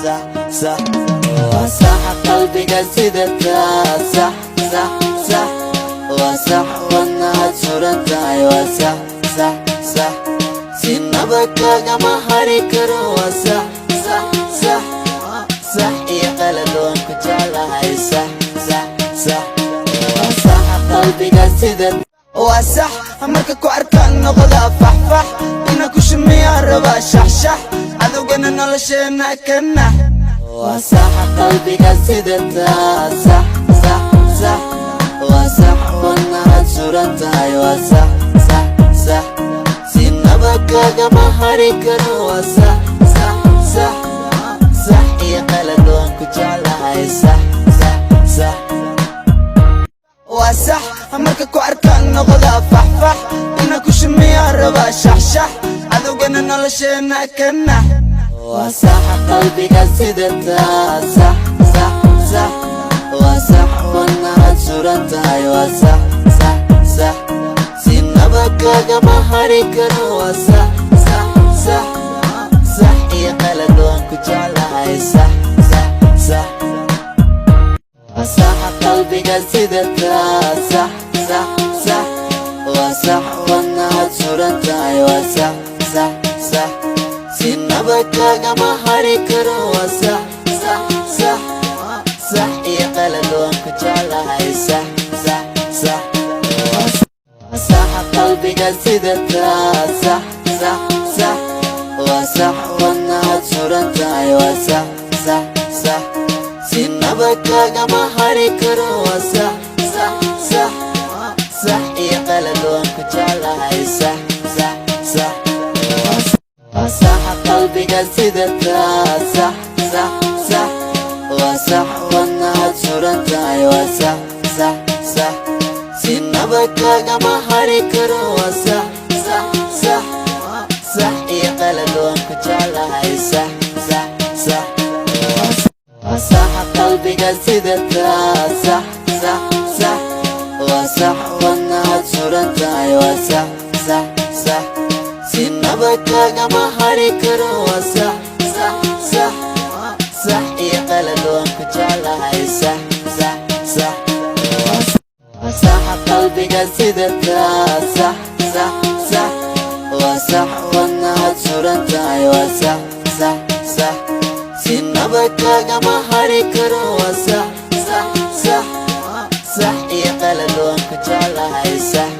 Sax, sax, waa sax. Qalbiga sidataa, sax, sax, sax, waa sax. Wadnahaad suran tahay, waa sax, sax, sax. Sinaba kagama hari karo, waa sax, sax, sax. Sax iyo qalad, waan ku jeclahay, sax, sax, sax, waa sax. Qalbiga sida Waa sax. Marka ku arkaan noqdaa faxfax, ina ku shumiyaan rabaa shaxshax, cadowgana nolosheenna ka nax. Waa sax. Qalbiga sidataa, sax, sax, sax, waa sax. Wadnahaad suran tahay, waa sax, sax, sax. Sinaba kagama hari karo, waa sax, sax, sax. Sax iyo qalad, waan ku jeclahay, sax, sax, sax. Waa sax. Marka ku arkaan noqdaa faxfax, ina ku shumiyaan rabaa shaxshax, cadowgana nolosheenna ka nax. Waa sax. Qalbiga sidataa, sax, sax, sax, waa sax. Wadnahaad suran tahay, waa sax, sax, sax. Sinaba kagama hari karo, waa sax, sax, sax. Sax iyo qalad, waan ku jeclahay, sax, sax, sax, waa sax. Qalbiga sidataa, sax, sax, sax, waa sax. Wadnahaad suran tahay, waa sax, sax, sax. Sinaba kagama hari karo, waa sax, sax, sax. Sax iyo qalad, waan ku jeclahay, sax, sax, sax, waa sax. Qalbiga sidataa, sax, sax, sax, waa sax. Wadnahaad suran tahay, waa sax, sax, sax. Sinaba kagama hari karo, waa sax, sax, sax. Sax iyo qalad, waan ku jeclahay, sax, sax, sax, waa sax. Qalbiga sidataa, sax, sax, sax, waa sax. Wadnahaad suran tahay, waa sax, sax, sax. Sinaba kagama hari karo, waa sax, sax, sax. Sax iyo qalad, waan ku jeclahay, sax, sax, sax, waa sax. Qalbiga sidataa, sax, sax, sax, waa sax. Wadnahaad suran tahay, waa sax, sax, sax. Sinaba kagama hari karo, waa sax, sax, sax. Sax iyo qalad, waan ku jeclahay, sax, sax, sax, waa sax. Qalbiga sidataa, sax, sax, sax, waa sax. Wadnahaad suran tahay, waa sax, sax, sax. Sinaba kagama hari karo, waa sax, sax, sax. Sax iyo qalad, waan ku jeclahay, sax.